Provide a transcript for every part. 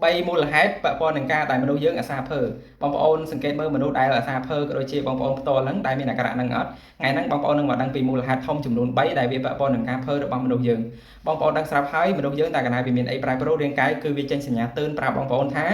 3មូលហេតុពាក់ព័ន្ធនឹងការដែលមនុស្សយើងអាសាភើបងប្អូនសង្កេតមើលមនុស្សដែលអាសាភើក៏ដូចជាបងប្អូនផ្ទាល់ហ្នឹងដែលមានអាក្រក់ហ្នឹងអត់ថ្ងៃហ្នឹងបងប្អូននឹងមកដឹងពីមូលហេតុធំចំនួន3ដែលវាពាក់ព័ន្ធនឹងការភើរបស់មនុស្សយើងបងប្អូនដឹងស្រាប់ហើយមនុស្សយើងតែកាលណាវាមានអីប្រែប្រួលរាងកាយគឺវាចេញសញ្ញាទឿនប្រាប់បងប្អូនថា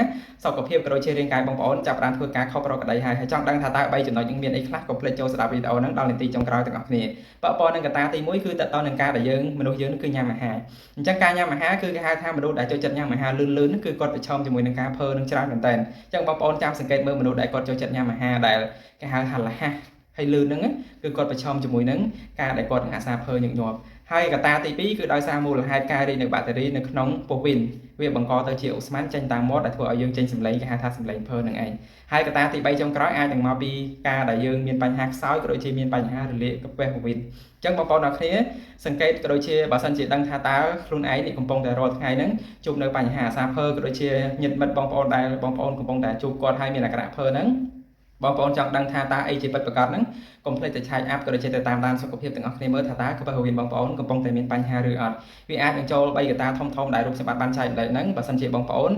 សុខភាពក៏ដូចជារាងកាយបងប្អូនចាប់ផ្ដើមធ្វើការខុសប្រក្រតីហើយហើយចង់ដឹងថាតើ3ចំណុចហ្នឹងមានអីខ្លះកុំភ្លេចចូលស្ដាប់វីដេអូហ្នឹងដល់នាទីចុងក្រោយទាំងអស់គ្នាពាក់ព័ន្ធនឹងកត្តាទី1គឺតកតនឹងការដែលយើងមនុស្សយើងគឺញ៉ាំអាហារអញ្ចឹងការញ៉ាំអាហារគឺគេហៅថាមនុស្សដែលចូលចិត្តញ៉ាំអាហារលឿនលឿនគឺគាត់ប្រឈមជាមួយនឹងការភើនឹងច្រើនមែនតើអញ្ចឹងបងប្អូនចាំសង្កេតមើលមនុស្សដែលគាត់ចូលចិត្តញ៉ាំអាហារដែលគេហៅថាលះហើយលឿនហ្នឹងគឺគាត់ប្រឈមជាមួយនឹងការដែលគាត់នឹងអាសាភើញឹកញាប់ហើយកត្តាទី2គឺដោយសារមូលហេតុការរីកនៅបាក់តេរីនៅក្នុងពោះវៀនវាបង្កទៅជាឧស្ម័នចេញតាមមាត់ដែលធ្វើឲ្យយើងចេញសម្លេងគេហៅថាសម្លេងភើនឹងឯងហើយកត្តាទី3ចុងក្រោយអាចនឹងមកពីការដែលយើងមានបញ្ហាខ្សោយក៏ដូចជាមានបញ្ហារលាកកាពះពោះវៀនអញ្ចឹងបងប្អូនអរគ្នាសង្កេតក៏ដូចជាបើសិនជាដឹងថាតើខ្លួនឯងនេះកំពុងតែរាល់ថ្ងៃហ្នឹងជួបនៅបញ្ហាអាសាភើក៏ដូចជាញាតិមិត្តបងប្អូនដែលបងប្អូនកំពុងតែជួបគាត់ហើយមានអាការៈភើហ្នឹងបងប្អូនចង់ដឹងថាតើអីជាពិតប្រាកដហ្នឹងកុំភ្លេចទៅឆែកអាប់ក៏ដូចជាទៅតាមដានសុខភាពទាំងអស់គ្នាមើលថាតើកាពះពោះវៀនបងប្អូនកំពុងតែមានបញ្ហាឬអត់វាអាចនឹងចូល3កត្តាធំៗដែលរូបសម្បត្តិបានចែកម្លែកហ្នឹងបើសិនជាបងប្អូន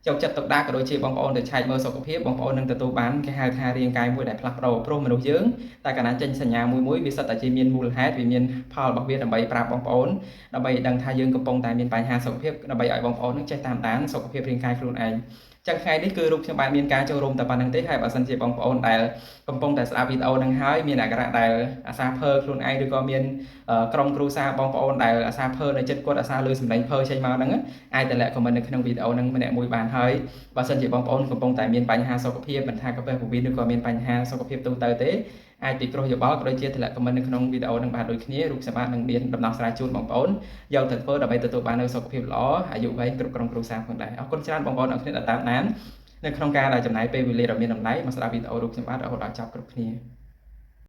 យកចិត្តទុកដាក់ក៏ដូចជាបងប្អូនទៅឆែកមើលសុខភាពបងប្អូននឹងទទួលបានគេហៅថារាងកាយមួយដែលផ្លាស់ប្ដូរព្រោះមនុស្សយើងតែកាលណាចេញសញ្ញាមួយមួយវាសិតតែជាមានមូលហេតុវាមានផលរបស់វាដើម្បីប្រាប់បងប្អូនដើម្បីដឹងថាយើងកំពុងតែមានបញ្ហាសុខភាពដើម្បីឲ្យបងប្អូននឹងចេះតាមដានសុខភាពរាងកាយខ្លួនឯងចឹងថ្ងៃនេះគឺរូបខ្ញុំបានមានការចូលរួមតែប៉ុណ្្នឹងទេហើយបើសិនជាបងប្អូនដែលកំពុងតែស្ដាប់វីដេអូនឹងហើយមានអាការៈដែលអាសាភើខ្លួនឯងឬក៏មានក្រុមគ្រួសារបងប្អូនដែលអាសាភើនៅចិត្តគាត់អាសាលើសម្លេងភើចេញមកហ្នឹងអាចតម្លាក់ comment នៅក្នុងវីដេអូហ្នឹងម្នាក់មួយបានហើយបើសិនជាបងប្អូនកំពុងតែមានបញ្ហាសុខភាពមិនថាកាពះពោះវៀនឬក៏មានបញ្ហាសុខភាពទូទៅទេអាចពិគ្រោះយោបល់ក៏ដូចជាតម្លាក់ comment នៅក្នុងវីដេអូហ្នឹងបានដូចគ្នារូបសម្បត្តិនឹងមានដំណោះស្រាយជូនបងប្អូនយកទៅធ្វើដើម្បីទទួលបាននូវសុខភាពល្អអាយុវែងគ្រប់ក្រុមគ្រួសារផងដែរអរគុណច្រើនបងប្អូនអរគ្នាដែលតាមដាននៅក្នុងការដែលចំណាយពេលវេលាដ៏មានតម្លៃមកស្ដាប់វីដេអូរូបសម្បត្តិរហូតដល់ចប់គ្រប់គ្នា។